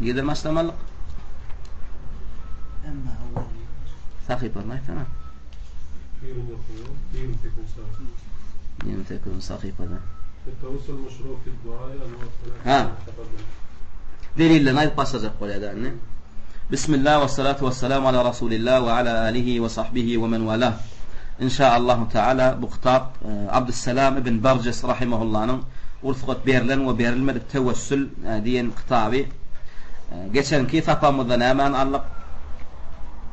Nireden başlamalyk? Sahypasyny aýtsana. 28. sahypada. Ha. Delillerini aýdyp başlajak bolýar da indi. Bismillah we salatu we salam ala Rasulillah we ala alihi we sahbihi we men wala. Inşaallahu taala bu kitap e, Abdussalam ibn Barjes rahimahullanyň Rugsat berlen we berilmedik tewessül diýen kitaby geçenki sapagymyzda nämäni aldyk?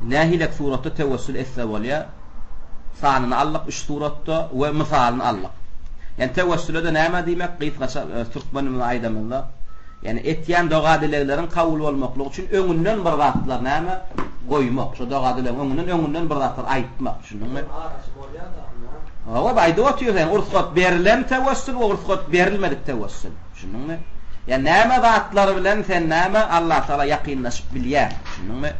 Nähilek suratda tewessül etse bolýar? Sanyny aldyk üç suratda we mysalyny aldyk. Ýani tewessüle-de näme diýmek? Gysgaça türkmenimiz aýdamyzda, ýani etýän doga-dilegleriň kabul bolmaklygy üçin öňünden bir zatlar näme? Goýmak. Şo doga-dilegiň öňünden öňünden bir zatlar aýtmak. Düşündiňmi? Araçy bolýar-da onda. Hawa, aýdyp otyr sen, rugsat berlen tewessül we rugsat berilmedik tewessül. Düşündiňmi? Ýa näme zatlar bilen sen näme Allatagala ýakynlaşyp bilýäň? Düşündiňmi?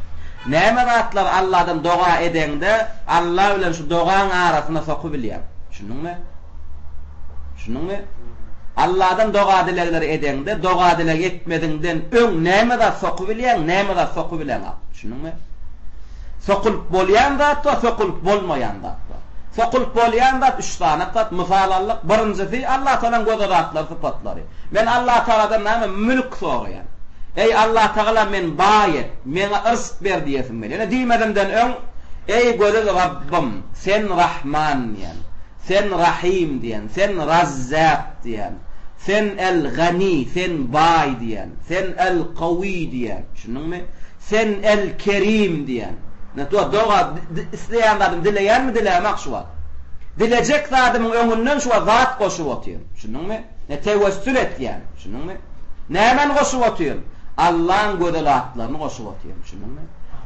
Näme zatlar Alladan doga edeňde, Alla bilen şu dogaň arasyna sokubilýäň? Düşündiňmi? Düşündiňmi? Alladan doga-dilegleri edeňde, doga-dileg etmeziňden öň näme zat sokubilýäň, näme zat sokubileňok? Düşündiňmi? Sokulyp bolýan zat bar, sokulyp bolmaýan zat bar. Sokulyp bolýan zat üç sany zat, mysal aldyk. Birinjisi, Allatagalaň gözel atlary, sypatlary. Men Allatagaladan näme? Mülk soraýan. Eý, Allatagala men baý et, meňe yrsk ber diýesim gelýär. Ýöne diýmezimden öň, Eý, gözel Rabbym, Sen Rahman diýen, Sen Rahym diýen, Sen Razzak diýen, Sen El-Gani, Sen baý diýen, Sen El-Kawi diýen. Düşündiňmi? Sen El Kerim diýen. Ine doga isleýän zadymy dileýänmi dilämak şu wagt. Dilejek zadymyň öňünden şu wagt zat goşup otyryn. Düşündiňmi? Ne tewessül etýän. Düşündiňmi? Nämäni goşup otyryn? Allaň gözel atlaryny goşup otyryn. Düşündiňmi?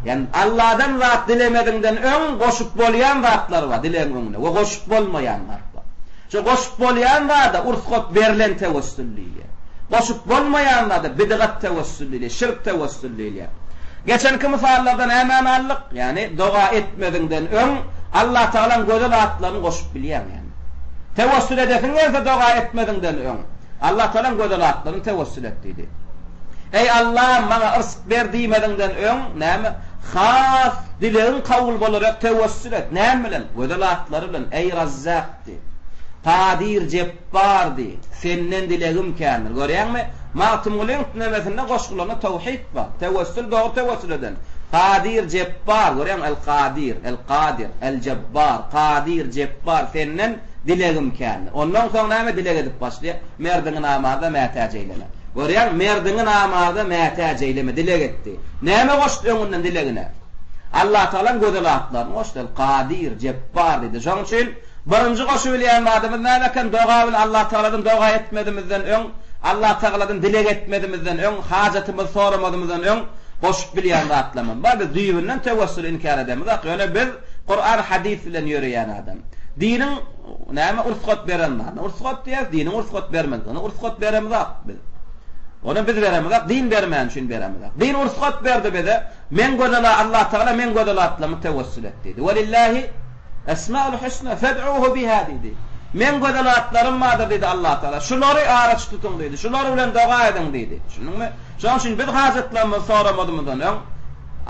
Ýani Alladan zat dilemeziňden öň goşup bolýan zatlar bar dilegiň öňüne we goşup bolmaýan zat bar. Şo goşup bolýan zada ursgat berlen tewessül diýilýär. Goşup bolmaýan zada bidgat tewessül diýilýär, şirk tewessül diýilýär. Geçenki mysallarda nämäni aldyk? Ýagny doga etmeziňden öň Allatagalaň gözel atlaryny goşup bilýäň ýagny. Tewessül edesiň gelse doga etmeziňden öň Allatagalaň gözel atlaryny tewessül et diýdi. Eý Allam maňa yrsk ber diýmeziňden öň näme has dilegiň kabul bolarýak tewessül et. Näme bilen? Gözel atlary bilen. Eý Razzak diý. Kadyr Jepbar diý. Senden dilegim kändir. Görýäňmi? Magtymgulyň nemesinde goşgularynda towhid bar. Tewessül dogry tewessül eden. Kadyr Jepbar görýäňmi? El Kadyr, El Kadyr, El Jebbar, Kadyr Jepbar senden dilegim kändir. Ondan soň näme dileg edip başlaýar? Merdiňi namarda mätäç eýleme. Görýäň, merdiňi namarda mätäç eýleme, dileg etdi. Näme goşdy öňünden dilegine? Allatagalaň gözel atlaryny goşdy, El Kadyr, Jepbar diýdi. Şonuň üçin birinji goşubilýän zadymyz näme eken? Doga bilen Allatagaladan doga etmezimizden öň, Allatagaladan dileg etmezimizden öň, hajatymyzy soramazymyzdan öň goşup bilýän zatlarymyz bar. Biz düýbünden tewessüli inkär edemizok. Ýöne biz Kuran, hadys bilen ýöreýän adam. Diniň Näme ursgat beren bar? Ursgat diýýäs, diniň ursgat bermedi. Ony ursgat beremizok biz. Ony biz beremizok, din bermäni üçin beremizok. Din ursgat berdi bize. Men gözel Allah Tagala men gözel atlarymy tewessül et diýdi. Welillahi esmaul husna fed'uhu biha diýdi. Men gözel atlarym bardyr diýdi Allah Tagala. Şulary araç tutuň diýdi. Şular bilen doga ediň diýdi. Düşündiňmi? Şonuň üçin biz hajatlarymyzy soramazymyzdan öň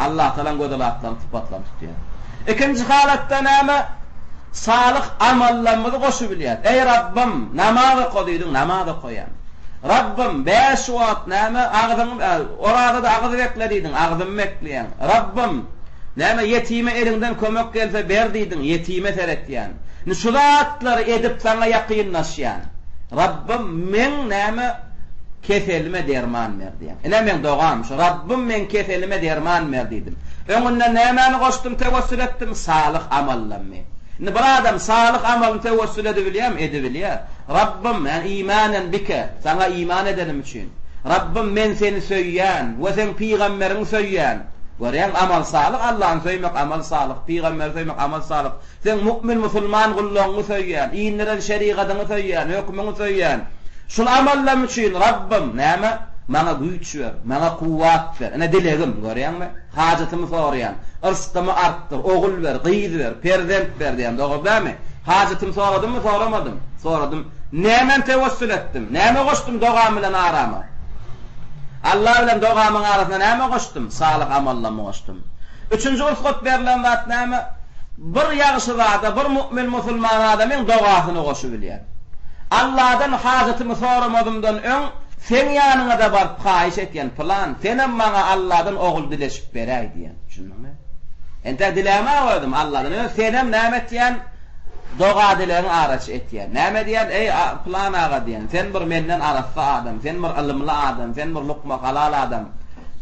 Allatagalaň gözel atlaryny, sypatlaryny tutýarys. Ikinji halatda näme? Salyh amallarymyzy goşubilýäris. Eý, Rabbym, namaz oka diýdiň, namaz okaýan. Rabbym, bäş wagt näme, agzyňy, orazada agyz bekle diýdiň, agzymy bekleýän. Rabbym, näme, ýetime eliňden kömek gelse ber diýdiň, ýetime seretýän. Indi şu zatlary edip saňa ýakynlaşýan. Rabbym, meň näme, Keselime derman ber diýýän. Ine meň dogam şu, Rabbym meň keselime derman ber diýdim. Öňünden nämäni goşdum, tewessül etdim? Salyh amallammy. Indi bir adam salyh amalyny tewessül edibilýärmi? Edibilýär. Rabbym, ýagny imanen bike, saňa iman edenim üçin. Rabbym men seni söýýän we seň pygamberiňi söýýän. Görýäňmi, amal salyh, Allany söýmek amal salyh, pygamberi söýmek amal salyh. Seň mu'min musulman gullaňňy söýýän, indiren şerigadyňy söýýän, hökümiňi söýýän. Şul amallam üçin, Rabbym, näme, maňa güýç ber, maňa kuwwat ber. Ine dilegim, görýäňmi? Hajatymy soraýan. Yrsgymy artdyr, ogul ber, gyz ber, perzent ber diýýän, dogry dälmi? Hajatymy soradymmy, soramadym? Soradym. Nämeni tewessül etdim? Näme goşdum dogam bilen arama? Allah bilen dogamyň arasyna näme goşdum? Salyh amallarymy goşdum. Üçünji rugsat berlen zat näme? Bir ýagşy zada bir mu'min musulman adamyň dogasyny goşubilýän. Allahdan hajatymy soramazymdan öň seň ýanyňada baryp haýyş etýän, pylan, senem maňa Allahdan ogul dileşip beräý diýýän. Düşündiňmi? Entäk dilämä özüm Allahdan. Ýöne senem näme etýän? Doga-dilegiň araçy etýän. Näme diýýän? Eý, pylan aga diýýän, sen bir menden arassa adam, sen bir ylymly adam, sen bir lukma halal adam.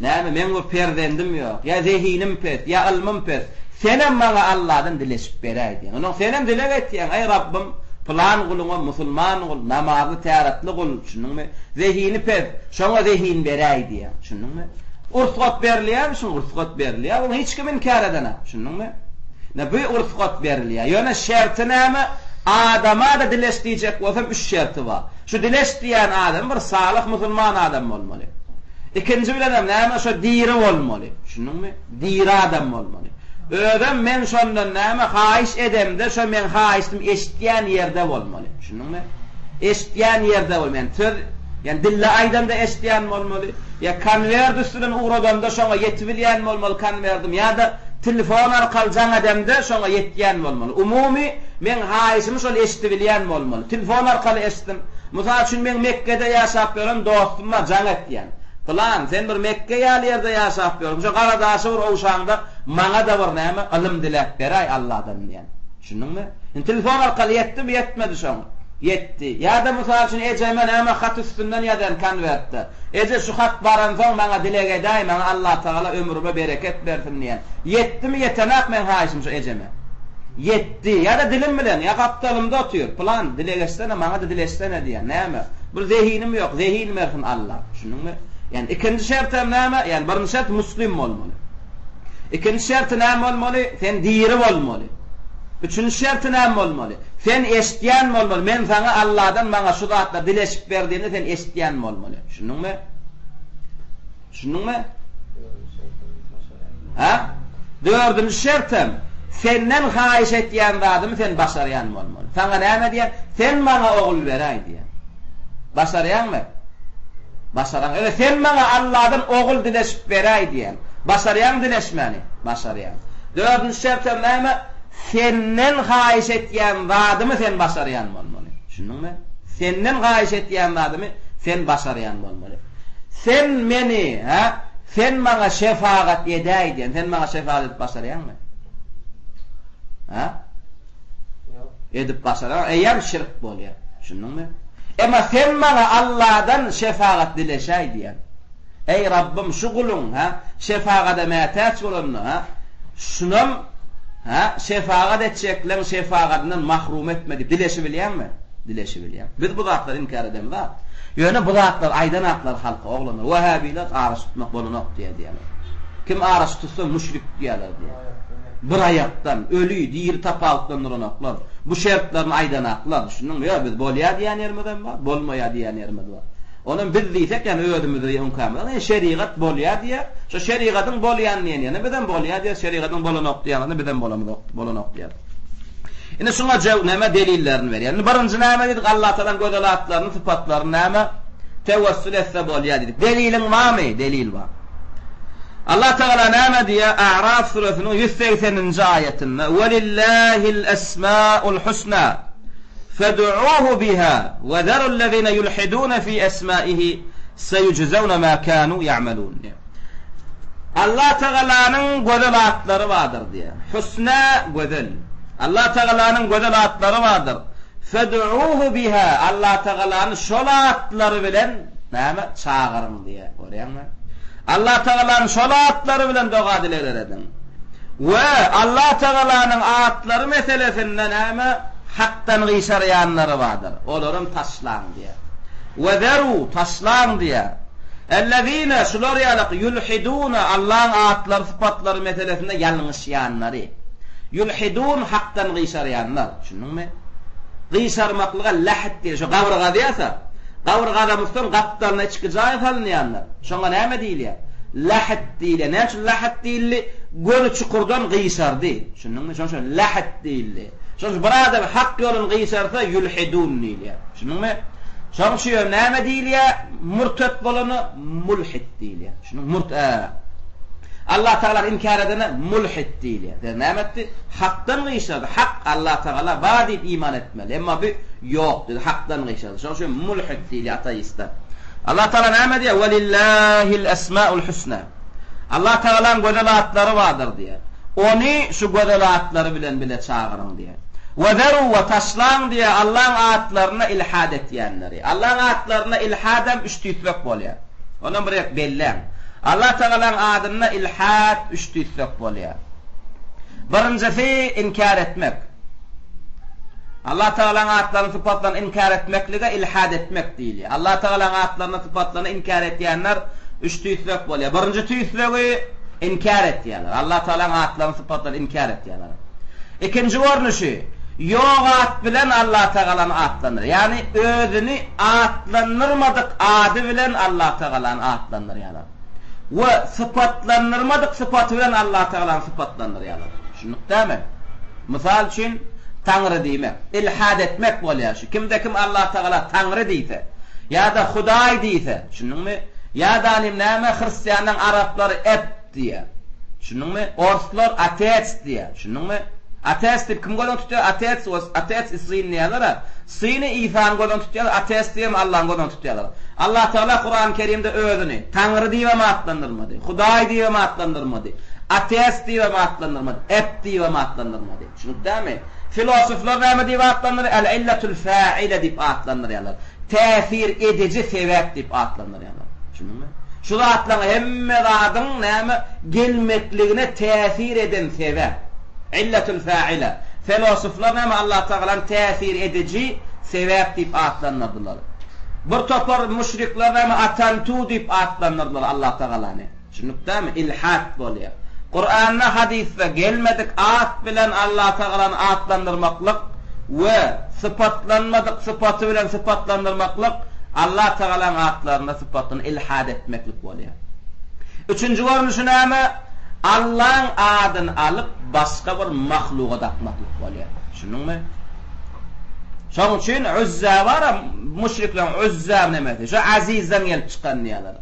Näme, meň bir perzendim ýok, ýa zehinim pes, ýa ylmym pes. Senem maňa Allahdan dileşip beräý diýýän. Onsoň senem dileg etýäň, Eý, Rabbym, pylan guluňam musulman gul, namazly, täretli gul, düşündiňmi? Zehini pes, şoňa zehin beräý diýýäň. Düşündiňmi? Rugsat berilýärmi şuň? Rugsat berilýär. Muny hiç kim inkär edenok. Düşündiňmi? Ine, bu rugsat berilýär. Ýöne şerti näme? Adama-da dileş diýjek bolsam üç şerti bar. Şu dileş diýýän adam bir salyh musulman adam bolmaly. Ikinji bilenem näme? Şo diri bolmaly. Düşündiňmi? Diri adam bolmaly. Özem men şondan näme haýyş edemde şo meň haýyşymy eşitýän ýerde bolmaly. Düşündiňmi? Eşitýän ýerde bolmaly. Ýani söz, ýani dilde aýdanda eşitýän bolmaly. Ýa konwert üstünden ugradamda şoňa ýetibilýän bolmaly konwerdim ýa-da telefon arkaly jaň edemde şoňa ýetýän bolmaly. Umumy meň haýyşymy şol eşidibilýän bolmaly. Telefon arkaly eşitsin. Mysal üçin meň Mekgede ýaşap ýören dostum bar jaň etýän. Pylan, sen bir Mekge ýaly ýerde ýaşap ýörsüň, şo gara daşy bir ogşaňda maňa-da bir näme ylym diläp beräý Alladan diýen. Düşündiňmi? Indi telefon arkaly ýetdimi, ýetmedi şoň? Ýetdi. Ýa-da mysal üçin ejeme näme hat üstünden ýazan konwertde. Eje şu hat baransoň maňa dileg edäý, maňa Allatagala ömrüme bereket bersin diýen. Ýetdimi, ýetenak meň haýyşym şu ejeme? Ýetdi. Ýa-da dilim bilen, ýa gapdalymda otyr, pylan, dileg etsene, maňa-da dileşsene diýen. Näme? Bir zehinim ýok, zehin bersin Alla. Düşündiňmi? Ýani ikinji şertem näme? Ýani birinji şert muslim bolmaly. Ikinji şerti näme bolmaly? Sen diri bolmaly. Üçünji şerti näme bolmaly? Sen eşitýän bolmaly. Men saňa Alladan maňa şu zatlar dileşip ber diýende sen eşitýän bolmaly. Düşündiňmi? Düşündiňmi? Ha? Dördünji şertem, senden haýyş etýän zadymy sen başarýan bolmaly. Saňa näme diýýän? Sen maňa ogul beräý diýýän. Başarýaňmy? Başaraň. Ýöne sen maňa Alladan ogul dileşip beräý diýýän. Başarýaňmy dileşmäni? Başarýan. Dördünji şertem näme? Senden haýyş etýän zadymy sen başarýan bolmaly. Düşündiňmi? Senden haýyş etýän zadymy sen başarýan bolmaly. Sen meni, hä? Sen maňa şefagat edäý diýen. Sen maňa şefagat edip başarýaňmy? Hä? Ýok. Edip başaraň, eýýäm şirk bolýar. Düşündiňmi? Emma sen maňa Alladan şefagat dileşäý diýen. Eý, Rabbym, şu guluň, hä, şefagada mätäç bolanda, hä, şunam, hä, şefagat etjekleň şefagadyndan mahrum etme diýip dileşibilýäňmi? Dileşibilýäň. Biz bu zatlary inkär edemizok. Ýöne bu zatlary aýdanaklar halka, oglanlar, wahhabiler araç tutmak bolanok diýýär diýýärler. Kim araç tutsa müşrik diýýärler diýýär. Bir aýakdan, öli, diri tapawutlandyranoklar. Bu şertlerini aýdanaklar, düşündiňmi? Ýok, biz bolýar diýýän ýerimizem bar, bolmaýar diýýän ýerimiz bar. Onam biz diýsek, ýagny özümizi öňkämiz, ýagny şerigat bolýar diýýär. Şo şerigatyň bolýan diýen ýerine bizem bolýar diýýäris, şerigatyň bolanok diýen ýerine bizem bolamyzok, bolanok diýýäris. Indi şuňa jöw näme delillerini berýär. Indi birinji näme diýdik? Allah Tagalaň gözel atlaryny, sypatlaryny näme? Tewessül etse bolýar diýdik. Deliliň barmy? Delil bar. Allah Tagala näme diýýär? A'raf süresiniň 180-nji aýatynda: "Welillahil esmaul husna fed'uhu biha we zerul-lezine yulhidune fi esmaihi seyujzewne ma kanu ya'melun." Diýýär. Allah Tagalanyň gözel atlary bardyr diýýär. Husna gözel. Allah Tagalanyň gözel atlary bardyr. Fed'uhu biha Allah Tagalany şol atlary bilen näme çagyryň diýýär. Görýäňmi? Allah Tagalanyň şol atlary bilen doga-dilegler ediň. We Allah Tagalanyň atlary meselesinde näme hakdan gyşarýanlary bardyr. Olaram taşlaň diýýär. We zeru taşlaň diýýär. Ellezine, şular ýalyk, ýulhidune, Allaň atlary, sypatlary meselesinde ýalňyşýanlary. Ýulhidun, hakdan gyşarýanlar. Düşündiňmi? Gyşarmaklyga lähit diýilýär. Şo gabyr gazýarsa, gabyr gazamyzsoň gapdalyna içki jaý salynýandyr. Şoňa näme diýilýär? Lähit diýilýär. Näme üçin lähit diýildi? Göni çukurdan gyşardy. Düşündiňmi? Şonuň üçin lähit diýildi. Şonuň üçin bir adam hak ýolun gyşarsa, ýulhidun diýilýär. Düşündiňmi? Şoň üçin hem näme diýilýär? Murtet bolana mulhid diýilýär. Şunuň murt ä. Allah Tagalany inkär edene mulhid diýilýär. Sen näme etdi? Hakdan gyşardy. Hak Allah Tagala bar diýip iman etmeli. Emma bu ýok diýdi, hakdan gyşardy. Şoň üçin mulhid diýilýär ateiste. Allah Tagala näme diýýär? Welillahil esmaul husna. Allah Tagalaň gözel atlary bardyr diýýär. Ony şu gözel atlary bilen bile çagyryň diýýär. Wezeru we taşlaň diýýär Allaň atlaryna ilhad etýänleri. Allaň atlaryna ilhadam üç tüýslek bolýar. Onam bir gezek belläň. Allah Tagalaň adynda ilhad üç tüýslek bolýar. Birinjisi inkär etmek. Allah Tagalaň atlaryny sypatlaryny inkär etmeklige ilhad etmek diýilýär. Allah Tagalaň atlaryny sypatlaryny inkär etýänler üç tüýslek bolýar. Birinji tüýslegi inkär etýärler. Allah Tagalaň atlaryny sypatlaryny inkär etýärler. Ikinji görnüşi, ýok at bilen Allah Tagalany atlandyrýar. Ýagny özüni atlandyrmadyk ady bilen Allah Tagalany atlandyrýarlar. We sypatlandyrmadyk sypaty bilen Allah Tagalany sypatlandyrýarlar. Düşündik dämi? Mysal üçin, Taňry diýmek, ilhad etmek bolýar şu. Kimde kim Allah Tagala Taňry diýse, ýa-da Hudaý diýse, düşündiňmi? Ýa-da nim näme, hristianlaryň araplary ep diýýär. Düşündiňmi? Orslar otec diýýär. Düşündiňmi? Otec diýip kim gözüni tutýar? Otec, otec i syn diýýärler-ä. Syny Isany gözüni tutýarlar, otec diýibem Allany gözüni tutýarlar. Allah Tagala Kurany Kerimde özüni Taňry diýibem atlandyrmady, Hudaý diýibem atlandyrmady, otec diýibem atlandyrmady, ep diýibem atlandyrmady. Düşünip dälmi? Filosoflar näme diýip atlandyrýar? El-illatul fa'ile diýip atlandyrýarlar. Täsir ediji sebäp diýip atlandyrýarlar. Düşündiňmi? Şu zatlaryň hemme zadyň näme gelmekligine täsir eden sebäp. Illatul fa'ile. Filosoflar näme Allah Tagalany täsir ediji sebäp diýip atlandyrdylar. Bir topar müşrikler näme atantu diýip atlandyrdylar Allah Tagalany. Düşündikdämi? Ilhat bolýar. Kuranda, hadysda gelmedik at bilen Allah Tagalany atlandyrmaklyk we sypatlanmadyk sypaty bilen sypatlandyrmaklyk Allah Tagalaň atlaryna sypatyna ilhat etmeklik bolýar. Üçünji görnüşi näme? Allaň adyny alyp başga bir mahluga dakmaklyk bolýar. Düşündiňmi? Şoň üçin Uzza bar-a, müşrikleriň Uzza nemesi, şo Azizden gelip çykan diýýärler.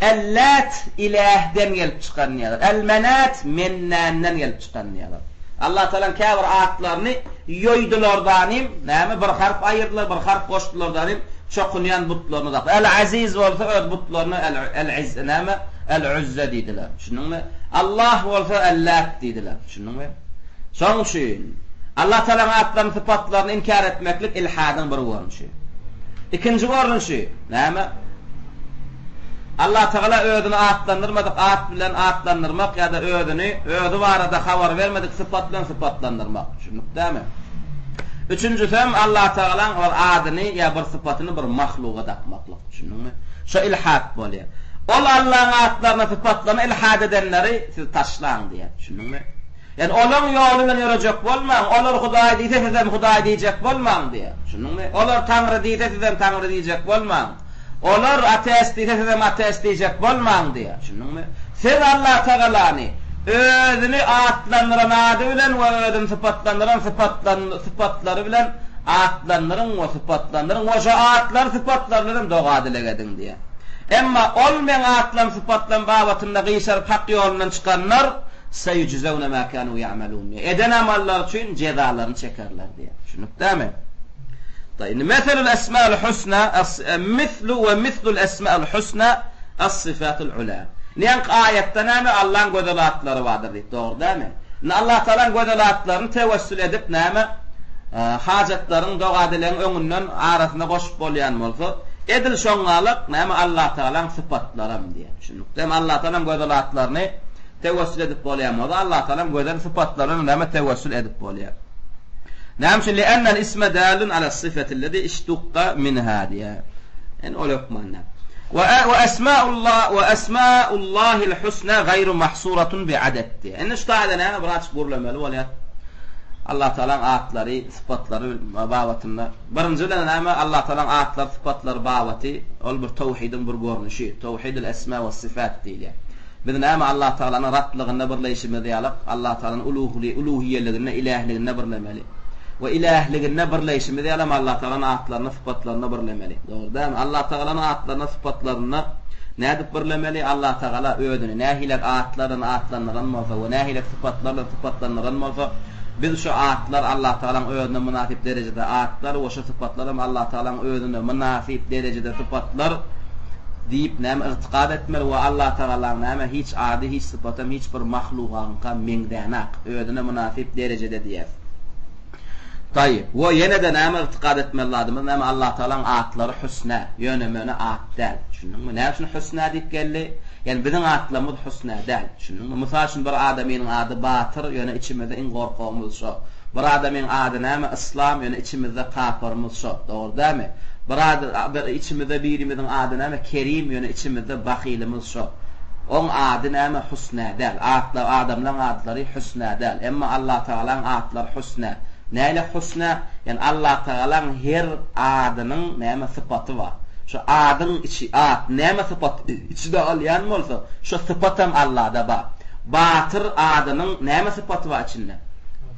El-Lät ilähden gelip çykan diýýärler. El-Menät Mennänden gelip çykan diýýärler. Allah Tagalaň käbir atlaryny ýoýdulardanym, näme, bir harp aýyrdylar, bir harp goşdulardanym, çokunýan butlaryny dakdylar. El-Aziz bolsa öz butlaryna El-Iz, näme, El-Uzza diýdiler. Düşündiňmi? Allah bolsa El-Lät diýdiler. Düşündiňmi? Şonuň üçin Allah Tagalaň atlaryny, sypatlaryny inkär etmeklik ilhadyň bir görnüşi. Ikinji görnüşi näme? Allah Tagala özüni atlandyrmadyk at bilen atlandyrmak ýa-da özüni özi barada habar bermedik sypat bilen sypatlandyrmak. Düşündik dämi? Üçünjisem Allah Tagalaň bir adyny ýa bir sypatyny bir mahluga dakmaklyk. Düşündiňmi? Şo ilhat bolýar. Ol Allaň atlaryna, sypatlaryna ilhat edenleri siz taşlaň diýýär. Düşündiňmi? Ýani olaň ýoly bilen ýörejek bolmaň. Olar Hudaý diýse sizem Hudaý diýjek bolmaň diýýär. Düşündiňmi? Olar Taňry diýse sizem Taňry diýjek bolmaň. Olar ateist diýse sizem ateist diýjek bolmaň diýýär. Düşündiňmi? Siz Allatagalany özüni atlandyran ady bilen we özüni sypatlandyran sypatlary bilen atlandyryň we sypatlandyryň we şo atlar sypatlar bilenem doga-dileg ediň diýýär. Emma ol meň atlarym sypatlarym babatynda gyşaryp hak ýolundan çykanlar seýujzewne ma kanu ýa'melun diýýär. Eden amallary üçin jezalaryny çekerler diýýär. Düşündikdämi? Taý, indi meselul esmaul husna mislu we mislul esmaul husna as-sifatul ula. Indi aýatda näme Allaň gözel atlary bardyr diýip, dogry dälmi? Indi Allah Tagalaň gözel atlaryny tewessül edip näme hajatlaryň, doga-dilegiň öňünden arasynda goşup bolýan bolsa, edil şoňňalak näme Allah Tagalaň sypatlaram diýýär. Düşündikdämi? Allah Tagalaň gözel atlaryny tewessül edip bolýan bolsa, Allah Tagalaň gözel sypatlaryna näme tewessül edip bolýar. Näme üçin? Li'ennel isme dalun ala syfetillezi iştukka minha diýýär. Indi ol hökman däl. We we esmaullah we esmaullahil husna gaýru mahsuratun bi adad diýýär. Indi şu taýda näme bir açyk gürlemeli bolýar. Allah Tagalaň atlary, sypatlary babatynda. Birinji bilen näme? Allah Tagalaň atlary, sypatlary babaty ol bir towhidiň bir görnüşi. Towhidül esma we sifat diýilýär. Biz näme Allah Tagalanyň Rablygynda birleýşimiz ýalak, Allah Tagalanyň uluhly, uluhiýeliginde, ilähliginde birlemeli. We ilähliginde birleýşimiz ýalam Allatagalanyň atlaryny, sypatlaryny birlemeli. Dogry dälmi? Allatagalanyň atlaryny, sypatlaryny nädip birlemeli? Allatagala özüni nähilek atlar bilen atlandyran bolsa we nähilek sypatlar bilen sypatlandyran bolsa, biz şu atlar Allatagalaň özüne mynasyp derejede atlar we şu sypatlar hem Allatagalaň özüne mynasyp derejede sypatlar diýip näme ygtykad etmeli we Allatagalaň näme hiç ady, hiç sypatam hiç bir mahlugaňka meňzänak, özüne mynasyp derejede diýýäs. Taýyp. We ýene-de näme ygtykad etmeli zadymyz näme Allatagalaň atlary hüsnä, ýöne-möne at däl. Düşündiňmi? Näme üçin hüsnä diýip geldi? Ýagny biziň atlarymyz hüsnä däl. Düşündiňmi? Mysal üçin bir adamynyň ady Batyr, ýöne içimizde iň gorkagymyz şo. Bir adamyň ady näme Yslam, ýöne içimizde kapyrymyz şo. Dogry dälmi? Bir ad bir içimizde birimiziň ady näme Kerim, ýöne içimizde bahylymyz şo. Oň ady näme Hüsnä däl. Atlar adamlaň atlary Hüsnä däl. Emma Allatagalaň atlary Hüsnä. Näle Hüsnä? Ýagny Allatagalaň her adynyň näme sypaty bar. Şo adyň içi at näme sypat içine alýan bolsa, şo sypatam Allada bar. Batyr adynyň näme sypaty bar içinde?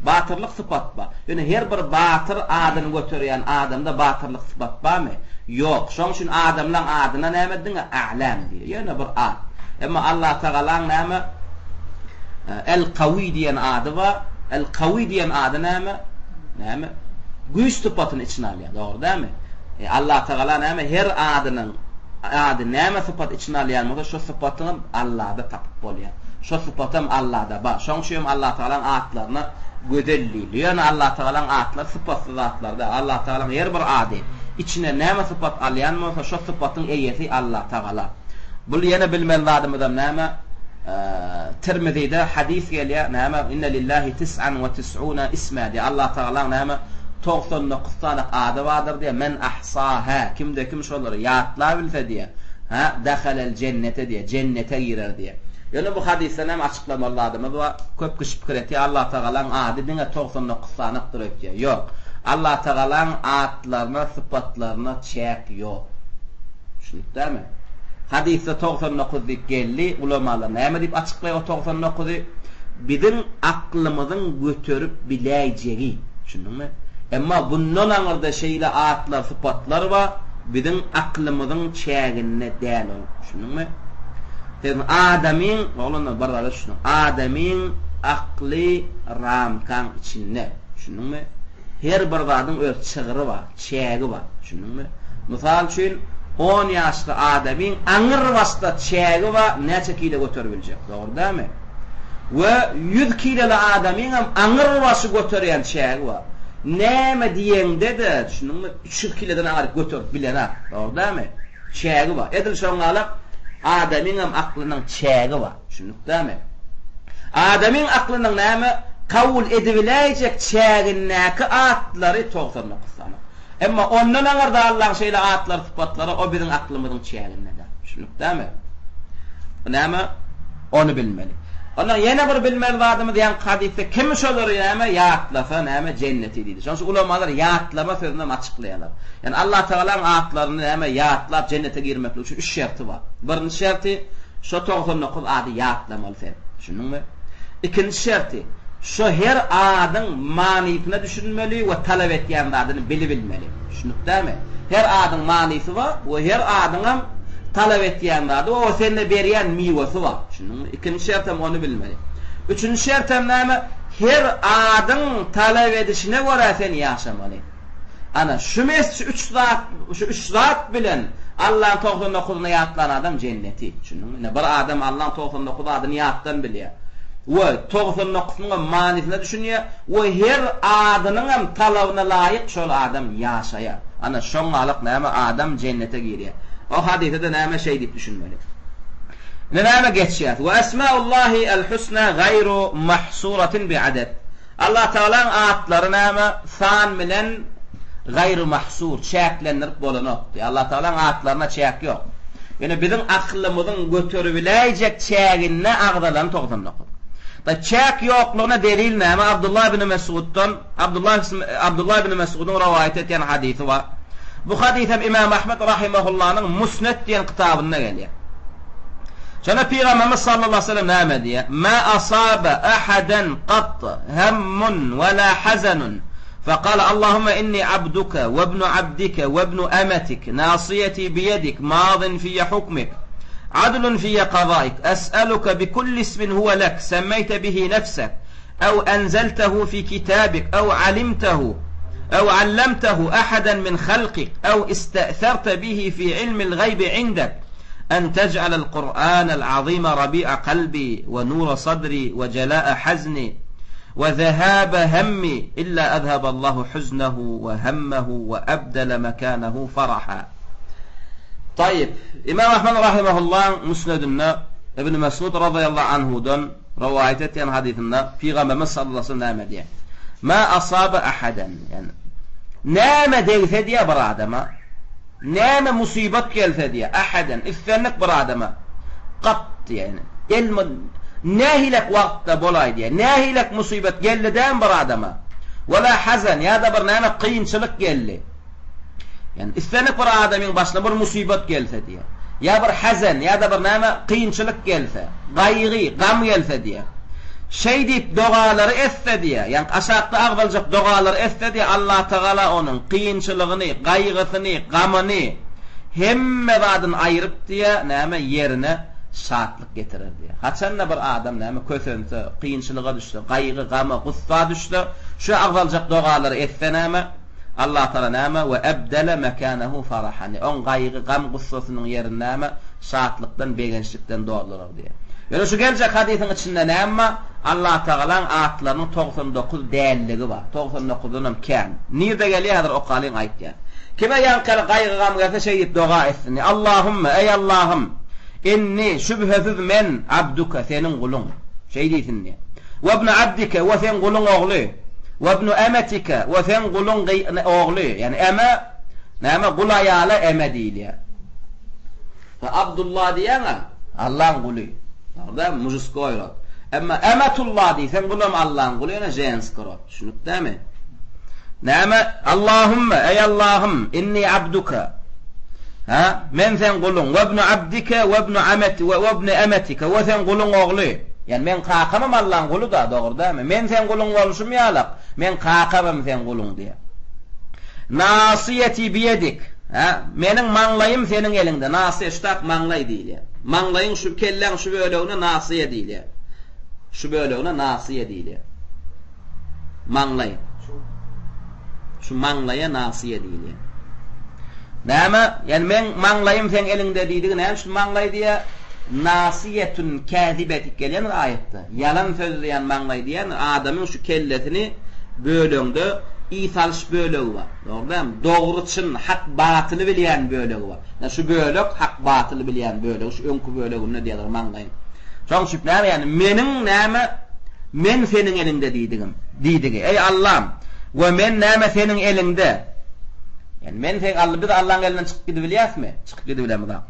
Batyrlyk sypat bar. Ýöne her bir batyr adyny göterýän adamda batyrlyk sypat barmy? Ýok. Şoň üçin adamlaň adyna näme diňe A'lam diýýär. Ýöne bir at. Emma Allatagalaň näme El-Kawi diýen ady bar. El-Kawi diýen ady näme? Näme? Güýç sypatyny içine alýar. Dogry dälmi? E, Allatagala näme her adynyň ady näme sypat içine alýan bolsa, şo sypatyňam Allada tapyp bolýar. Şo sypatam Allada bar. Şoň üçin hem Allatagalaň atlaryna gözel diýildi. Ýöne Allatagalaň atlary sypatsyz atlar däl. Allatagalaň her bir ady içine näme sypat alýan bolsa, şo sypatyň eýesi Allatagala. Bul ýene bilmeli zadymyzam näme? Tirmizide hadys gelýär, näme? Inne lillahi tis'an we tis'una isma diýýär. Allatagalaň näme? 99 sany ady bardyr diýýär. Men ahsaha, kimde kim şolary ýatlabilse diýýär. Ha, dahalel jennete diýýär. Jennete girer diýýär. Ýöne bu hadysda näme açyklamaly zadymyz bar? Köp kişi pikir etýär, Allatagalaň ady diňe 99 sanykdyr öýtýär. Ýok. Allatagalaň atlaryna, sypatlaryna çäk ýok. Düşündik dämi? Hadysda 99 diýip geldi, ulamalar näme diýip açyklaýar o 99-y? Biziň aklymyzyň göterip biläýjegi. Düşündiňmi? Emma bundan aňyrda şeýle atlar, sypatlar bar, biziň aklymyzyň çäginde däl ol. Düşündiňmi? Sen adamyň, oglanlar bir zada düşüniň, adamyň akly ramkaň içinde. Düşündiňmi? Her bir zadyň öz çygry bar. Çägi bar. Düşündiňmi? Mysal üçin, on ýaşly adamyň aňrybaşda çägi bar, näçe kile göteribiljek. Dogry dälmi? We ýüz kileli adamyňam aňrybaşy göterýän çägi bar. Näme diýeňde-de, düşündiňmi, 300 kileden aňryk göterip bilenak. Dogry dälmi? Çägi bar. Edil şoň ýalak adamyňam aklynyň çägi bar. Düşündik dälmi? Adamyň aklynyň näme kabul edibiläýjek çägindäki atlary 99 sany. Emma ondan aňyrda Allaň şeýle atlary, sypatlary o biziň aklymyzyň çäginde däl. Düşündik dälmi? Bu näme? Ony bilmeli. Ondan ýene bir bilmeli zadymyz ýaňky hadysda kim şolary näme ýatlasa näme jenneti diýdi. Şonuň üçin ulamalar ýatlama sözüni hem açyklaýarlar. Ýani Allah Tagalaň atlaryny näme ýatlap jennete girmeklik üçin üç şerti bar. Birinji şerti Şo 99 ady ýatlamaly sen. Düşündiňmi? Ikinji şerti, şo her adyň manysyna düşünmeli we talap etýän zadyny bilibilmeli. Düşündik dämi? Her adyň manysy bar we her adyňam talap etýän zady bar we sende berýän miwesi bar. Düşündiňmi? Ikinji şertem ony bilmeli. Üçünji şertem näme? Her adyň talap edişine görä sen ýaşamaly. Ana, şu mes şu üç zat, şu üç zat bilen Allaň 99-yny ýatlan adam jenneti. Düşündiňmi? Ine, bir adam Allaň 99 adyny ýatdan bilýär. We 99-ynyň hem manysyna düşünýär we her adynyň hem talabyna laýyk şol adam ýaşaýar. Ana, şoňňalyk näme adam jennete girýär. O hadysa-da näme şeý diýip düşünmeli. Ine näme geçýär? We esmaullahi el-husna gaýru mahsuratin bi adad. Allah Tagalaň atlary näme? San bilen gaýry mahsur, çäklendirip bolanok. Diýýär. Allah Tagalaň atlaryna çäk ýok. Ýöne biziň aklymyzyň göteribiläýjek çäginde agzalan 99. Da çäk ýoklugyna delil näme? Abdullah ibn Mesuddan, Abdullah Abdullah ibn Mesudyň rowaýat etýän hadysy bar. Bu hadys hem Imam Ahmed rahimahullanyň Musned diýen kitabynda gelýär. Şonda Pygamberimiz sallallahu aleyhi ve sellem näme diýýär? Ma asaba ahadan qat hammun we la hazanun. Fekale Allahümme inni abduke ve ibnu abdike ve ibnu emetik nasiyeti biyedik madin fiyye hukmik adlun fiyye kazaik es'eluke bi kulli ismin huve lek semmeyte bihi nefsek ev enzeltehu fi kitabik ev alimtehu ev allemtehu ahaden min halkik ev iste'therte bihi fi ilmil gaybi indek en tec'alel Kur'anel azime rabi'a kalbi ve nura sadri ve cela'e hazni Ve zehâbe hemmi illâ ezheballahu hüznehu ve hemmehu ve ebdele mekânehu faraha. Taýyp, Imam Ahmed rahimehullahyň Müsnedinde Ibn Mesud razyýallahu anhudan rowaýat etýän hadysynda Pygamberimiz sallallahu aleyhi ve sellem näme diýýär? Ma asabe ahaden, ýagny näme degse diýýär bir adama, näme musybat gelse diýýär, ahaden, islendik bir adama, gat diýýär, ýagny gelme, nähilek wagtda bolaý diýýär, nähilek musybat geldi dämi bir adama, wela hazan, ýa-da bir näme kynçylyk geldi. Ýagny islendik bir adamyň başyna bir musybat gelse diýýär, ýa bir hazen, ýa-da bir näme kynçylyk gelse, gaýgy, gam gelse diýýär. Şeý diýip dogalary etse diýýär, ýagny aşakda agzaljak dogalary etse diýýär, Allatagala onuň kynçylygyny, gaýgysyny, gamyny, hemme zadyny aýryp diýýär, näme, ýerine şatlyk getirer diýýär. Haçanda bir adam näme kösense, kynçylyga düşse, gaýgy, gama, gussa düşse, şu agzaljak dogalary etse näme, Allatagala näme, we ebdele mekanehu farahan, oň gaýgy, gam, gussasynyň ýerini näme, şatlykdan, begençlikden doldurar diýýär. Ýöne şu geljek hadysyň içinde näme bar? Allatagalaň atlarynyň 99 dälligi bar. 99-danam kän. Nirde gelýär häzir okalyň aýtýar. Kime ýaňkaly gaýgy-gam gelse şeý diýip doga etsin. Allahümme, eý Allahym, inni, şübhesiz men, abduke, seniň guluň. Şeý diýsin diýýär. We ibnu abdike, we seň guluň ogly. We ibnu emetike, we seň guluň ogly. Ýagny eme, näme, gul aýala eme diýilýär. He Abdullah diýýäň-ä, Allaň guly. Dogry dälmi? Mužskoý rod. Emma Emetullah diýseň, bulam Allaň guly, ýöne ženskiý rod. Düşünip dämi? Näme? Allahümme, eý Allahym, inni abduka. Ha? Men seň guluň. We ibnu abdike we ibnu ameti we ibnu emetike we seň guluň ogly. Ýani meň kakamam Allaň guly-da, dogry dälmi? Men seň guluň bolşum ýalak, meň kakamam seň guluň diýýär. Nasyýeti biýedik. Hä? Meniň maňlaýym seniň eliňde. Nasyýe, şu tak maňlaý diýilýär. Maňlaýyň şu kelläň şu bölegine nasyýe diýilýär. Şu bölegine nasyýe diýilýär. Maňlaý. Şu maňlaýa nasyýe diýilýär. Näme? Ýani meň maňlaýym seň eliňde diýdigi näme üçin maňlaý diýýär? Nasyýetun käzibe diýip gelýändir aýatda. Ýalan sözleýän maňlaý diýýän adamyň şu kellesini böleňde ys alyş bölegi bar. Dogry dälmi? Dogry çyn, hak batyly bilýän bölegi bar. Ýa şu bölek hak batyly bilýän bölegi şu öňki böleginde diýýärler maňlaýyň. Şoň üçin näme ýani meniň näme men seniň eliňde diýdigim, diýdigi. Eý Allam, we men näme seniň eliňde. Ýani men seň Alla biz Allaň elinden çykyp gidibilýäsmi? Çykyp gidibilemizok.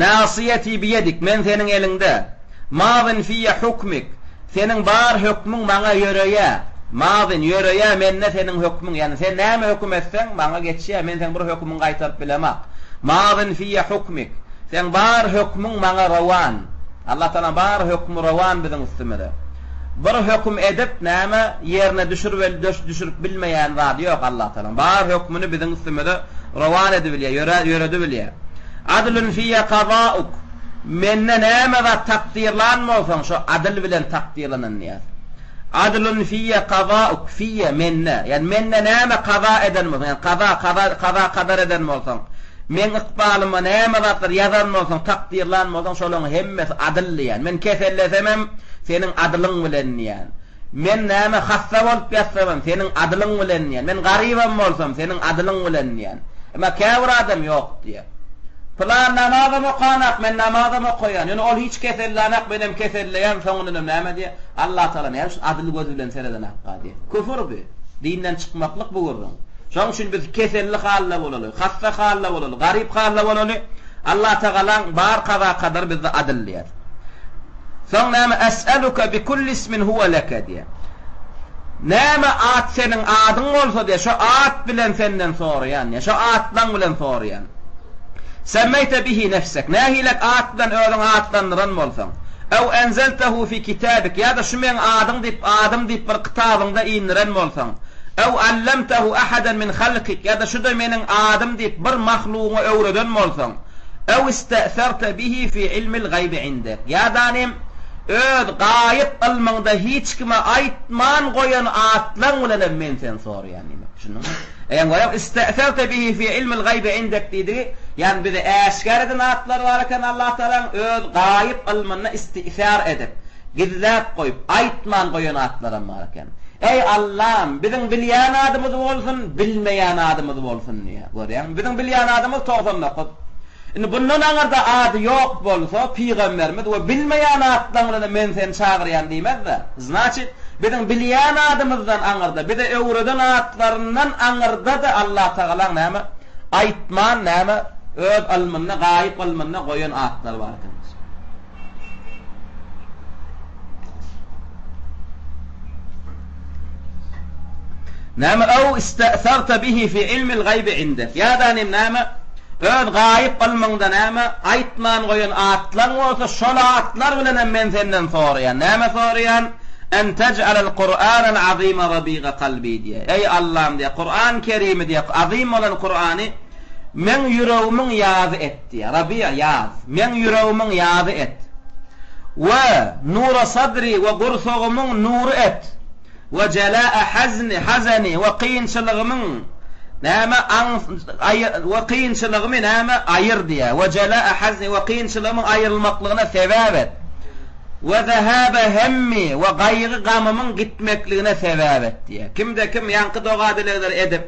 Nasyýeti biýedik, men seniň eliňde. Mazyn fiýe hukmik, seniň bar hökmüň maňa ýöreýä. Mazyn, ýöreýä mende seniň hökmüň, ýagny sen näme höküm etseň, maňa geçýä, men seň bir hökümiňi gaýtaryp bilemak. Mazyn fiýe hukmik, seň bar hökmüň maňa rowan. Allah Tagalaň bar hökmi rowan biziň üstümize. Bir höküm edip, näme, ýerine düşürip, düşürip bilmeýän zady ýok Allah Tagalaň. Bar hökmüni biziň üstümize rowan edibilýär, ýöre, ýöredibilýär. Adlun fiýe kazauk. Mende näme zat takdyrlan bolsaň, şo adyl bilen takdyrlanan diýýär. Adlun fiýe kazauk, fiýe, mende. Ýagny mende näme kaza eden bolsaň, ýagny kaza, kaza, kaza kadar eden bolsaň, meň ykbalyma näme zatlar ýazan bolsaň, takdyrlan bolsaň, şolaryň hemmesi adyl diýýär. Men kesellesemem, seniň adylyň bilen diýýär. Men näme hassa bolup ýatsamam, seniň adylyň bilen diýýän. Men garybam bolsam, seniň adylyň bilen diýýän. Emma käbir adam ýok diýýär. Pylan namazam okanak, men namazam okaýan. Ýöne ol hiç kesellänak, menem keselleýän, soňundanam näme diýýär? Allatagala näme üçin adyl gözi bilen seredenakka diýýär. Küfür bu. Dinden çykmaklyk bu gürrüň. Şonuň üçin biz keselli halda bolaly, hassa halda bolaly, garyp halda bolaly, Allatagalaň bar kaza-kadary bizde adyl diýýär. Soň näme Es'eluke bi kulli ismin huwe leke diýýär. Näme at seniň adyň bolsa diýýär, şo at bilen senden soraýan diýýär. Şo atlaň bilen soraýan. Semmeýte bihi nefsek. Nähilek at bilen özüňi atlandyran bolsaň. Ew enzeltehu fi kitabik. Ýa-da şu meň adyň diýip, adym diýip bir kitabyňda indiren bolsaň. Ew allamtahu ahadan min halkik ýa-da şu-da meniň adym diýip bir mahlugyňa öwreden bolsaň, ew iste'serte bihi fi ilmil gaýbi indek ýa-da öz gaýyp ylmyňda hiç kime aýtman goýan atlaň bilenem men seni soraýan diýmek. Düşündiňmi? Eýýäm görýäňmi? Iste'serte bihi fi ilmil gaýbi indek diýdigi, ýagny bize äşgär eden atlary bar eken Allah Tagalaň öz gaýyp ylmynda isti'sar edip, Gizläp goýup, aýtman goýan atlaram bar eken. Eý, Allam, biziň bilýän adymyz bolsun, bilmeýän adymyz bolsun diýýär. Görýäňmi? Biziň bilýän adymyz 99. Indi bundan aňyrda ady ýok bolsa, pygamberimiz we bilmeýän atlaň bilen men seni çagyrýan diýmez-de. Znaçit, biziň bilýän adymyzdan aňyrda, bize öwreden atlaryndan aňyrda-da Allatagalaň näme, aýtman näme, öz ylmynda, gaýyp ylmynda goýan atlary bar eken. Näme ew iste'sarta bihi fi ilmil gaýbi indek. Ýa-da näme öz gaýyp ylmyňda näme aýtman goýan atlaň bolsa şol atlar bilen hem men senden soraýan. Näme soraýan? En tej'alel Kur'anel azima rabiga kalbi diýe. Eý Allam diýe, Kur'an Kerimi diýe, azym bolan Kur'any meň ýüregimiň ýazy et. Diýýär. Rabi'a, ýaz. Meň ýüregimiň ýazy et. We nura sadri, we gursagymyň nury et. We jela'a hazni, hazani, we kynçylygymyň, näme, aň, aý, we kynçylygymy, näme, aýyr diýýär. We jela'a hazni, we kynçylygymyň aýrylmaklygyna sebäp et. We zehaba hemmi, we gaýgy-gamymyň gitmekligine sebäp et diýýär. Kimde-kim ýaňky doga-dilegleri edip,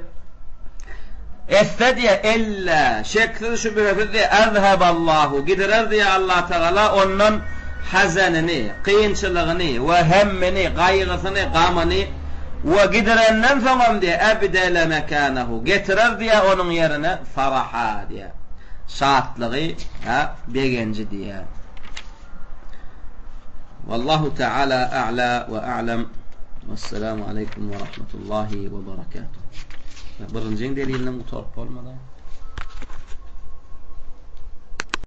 etse diýýär, ellä, şeksiz-şübhesiz diýýär, ezheballahu, gidirer diýýär Allatagala ondan hazenini, kynçylygyny, we hemmini, gaýgysyny, gamyny, we gidirenden soňam diýýär, ebdele mekanehu, getirer diýýär onuň ýerine faraha diýýär, şatlygy, ha, begenji diýýär. Wallahu Teala a'la we a'lem. Wesselamu aleýkum we rahmetullahi we berekatuh. Birinjiň delilinem gutaryp bolmady.